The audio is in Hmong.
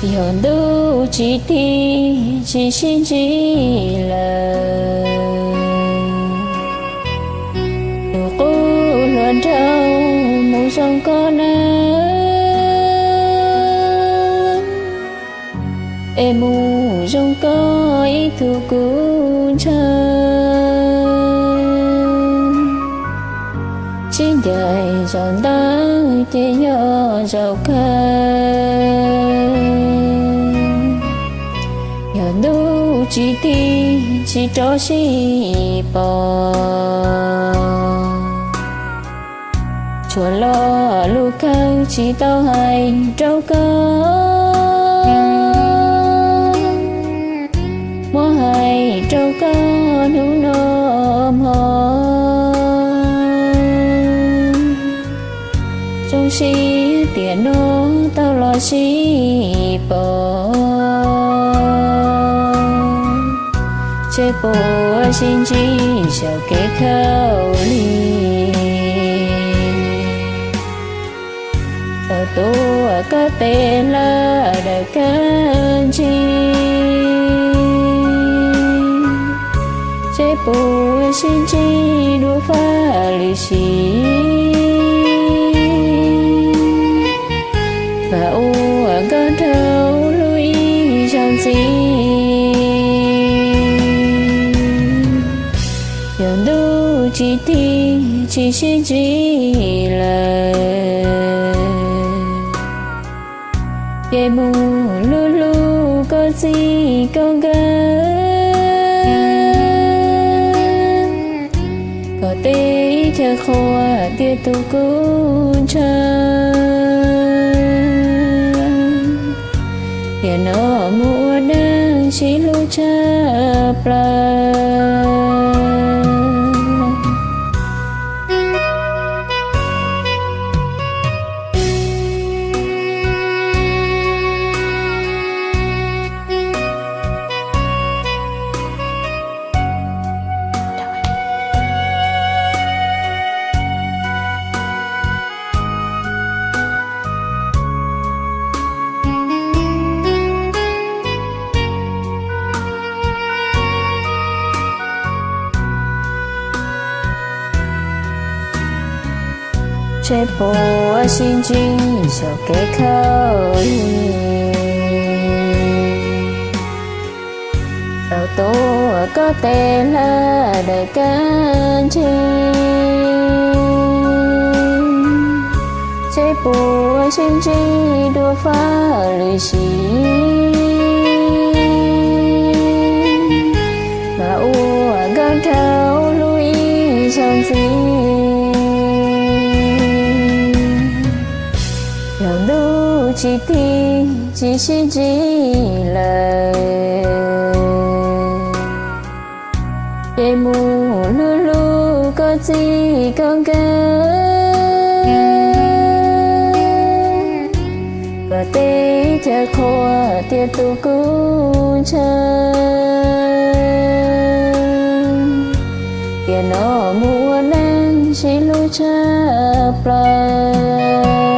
Yog ntuj tsis tig tsis sib ntsib lawm, tus qub hluas nraug mus zoo koj nawb, es mus zoo koj ib tug kuv ntshaw. Sib ncaim zaum ntawd ces yog zaum kawg. Yog ntuj tsis tig tsis rov sib pom, tshuav lo lus kawg tsis tau hais rau koj. Muab hais rau koj hnub no hmo, zoo siab tiam no tau los sib pom, seb puas sib ntsib saum kev khaub lig. Tau tuav koj tes hlab daws kab ntsig, seb puas sib ntsib dua faj lwm sim. Vam ua nkauj nraug hlub ib zaug ntxiv. Yog ntuj tsis tig tsis sib ntsib lawm, ces mus hlub hlub koj txij koj nkawm, kom tej chaw qhua tiag tus kuv ntshaw. Tiam no mus ua neej sib hlub tshaj plaws. Seb puas sib ntsib saum kev khaub lig. Tau tuav koj tes hlab daws kab ntsig, seb puas sib ntsib dua faj lwm sim. Mas ua nkauj nraug hlub ib zaug ntxiv. Yog ntuj tsis tig tsis sib ntsib lawm, ces mus hlub hlub koj txij koj nkawm, kom tej chaw qhua tiag tus kuv ntshaw. Tiam no mus ua neej sib hlub tshaj plaws.